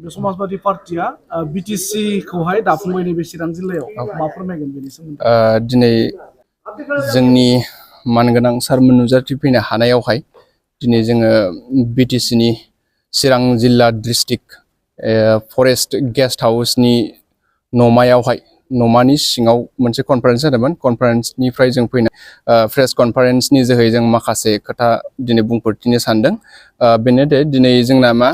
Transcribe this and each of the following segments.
बे समाजवादी पार्टिया बिटिसि खौहाय दाफुंबाय नैबे चिरां जिल्लायाव मा फोरमायगोन बेनि सोमोन्दै दिनै जोंनि मानगोनां सारमोन नुजाथिफैनो हानायावहाय दिनै जोङो बिटिसिनि चिरां जिल्ला डिस्ट्रिक्ट फरेस्ट गेस्ट हाउसनि न'मायावहाय न'मानि सिङाव मोनसे कनफारेन्स जादोंमोन कनफारेन्सनिफ्राय जों फैनाय प्रेस कनफारेन्सनि जोहै जों माखासे खोथा दिनै बुंफोरथिनो सानदों बेनो दे दिनै जोंना मा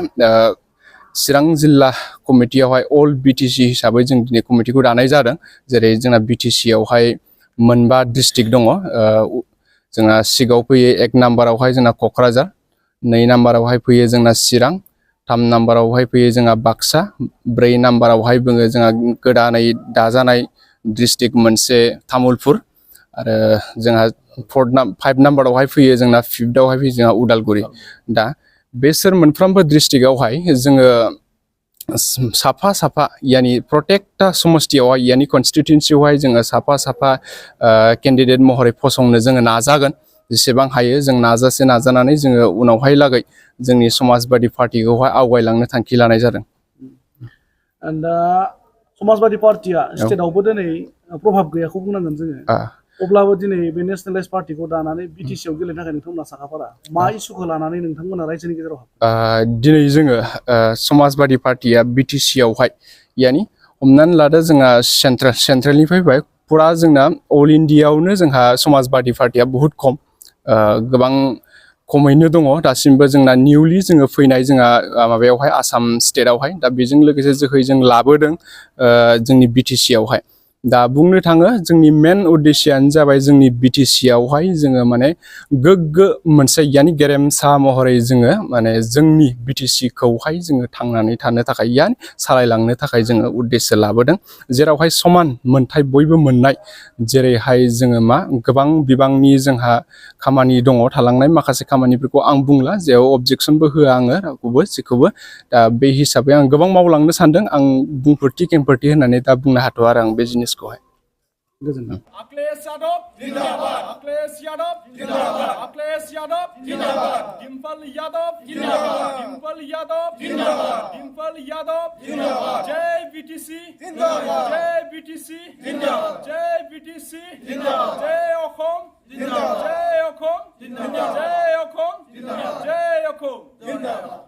चिरां जिल्ला कमिटियावहाय अल बिटिसि हिसाबै जों दिनै कमिटिखौ दानाय जादों जेरै जोंना बिटिसियावहाय मोनबा डिस्ट्रिक्ट दङ जोंना सिगाङाव फैयो 1 नाम्बारावहाय जोंना क'क्राझार 2 नाम्बारावहाय फैयो जोंना चिरां 3 नाम्बारावहाय फैयो जोंहा बाक्सा 4 नाम्बारावहाय बुङो जोंहा गोदानै दाजानाय डिस्ट्रिक्ट मोनसे तामुलपुर आरो जोंहा 5 नाम्बारावहाय फैयो जोंना 5आवहाय फैयो जोंहा उदालगुरि दा बेसोर मोनफ्रोमबो डिस्ट्रिक्टआवहाय जोङो साफा साफा यानि प्रटेक्टा समस्थियावहाय यानि कनस्टिट्युएन्सियावहाय जोङो साफा साफा केन्डिडेट महरै फसंनो जोङो नाजागोन जेसेबां हायो जों नाजानानै जोङो उनावहाय लागै जोंनि समाजवादी पार्टिखौहाय आवगायलांनो थांखि लानाय जादों दा समाजवादी पार्टिया स्टेटआवबो दिनै प्रभाब गैयाखौ बुंनांगोन जोङो अब्लाबो दिनै बे नेशनेलाइज पार्टिखौ दानानै बिटिसिआव गेलेनो थाखाय नोंथांमोना साखाफारा मा इस्युखौ लानानै नोंथांमोना रायजोनि गेजेराव दिनै जोङो समाजवादी पार्टिया बिटिसिआवहाय यानि हमनानै लादो जोंहा सेन्ट्रेलनिफ्राय फैबाय फुरा जोंना अल इन्डियायावनो जोंहा समाजवादी पार्टिया बहुत खम गोबां खमैनो दङ दासिमबो जोंना निउलि जोङो फैनाय जोंहा माबायावहाय आसाम स्टेटआवहाय दा बेजों लोगोसे जोहै जों लाबोदों जोंनि बिटिसिआवहाय दा बुंनो थाङो जोंनि मेन उद्देश्यआनो जाबाय जोंनि बिटिसिआवहाय जोङो माने गोग्गो मोनसे यानि गेरेमसा महरै जोङो माने जोंनि बिटिसिखौहाय जोङो थांनानै थानो थाखाय यानि सालायलांनो थाखाय जोङो उद्देश्य लाबोदों जेरावहाय समान मोनथाय बयबो मोननाय जेरैहाय जोङो मा गोबां बिबांनि जोंहा खामानि दङ थालांनाय माखासे खामानिफोरखौ आं बुंला जेराव अबजेक्सनबो होआ आङो रावखौबो जेखौबो दा बे हिसाबै आं गोबां मावलांनो सानदों आं बुंफोरथि खेंफोरथि होननानै दा बुंनो हाथ'आ आरो आं बे जिनिसखौहाय गोजोनथों अखिलेश यादव जिंदाबाद अखिलेश यादव जिंदाबाद अखिलेश यादव जिंदाबाद डिंपल यादव जिंदाबाद डिंपल यादव जिंदाबाद डिंपल यादव जिंदाबाद जय बीटीसी जिंदाबाद जय बीटीसी जिंदाबाद जय बीटीसी जिंदाबाद जय অসম जिंदाबाद जय অসম जिंदाबाद जय অসম जिंदाबाद जय অসम जिंदाबाद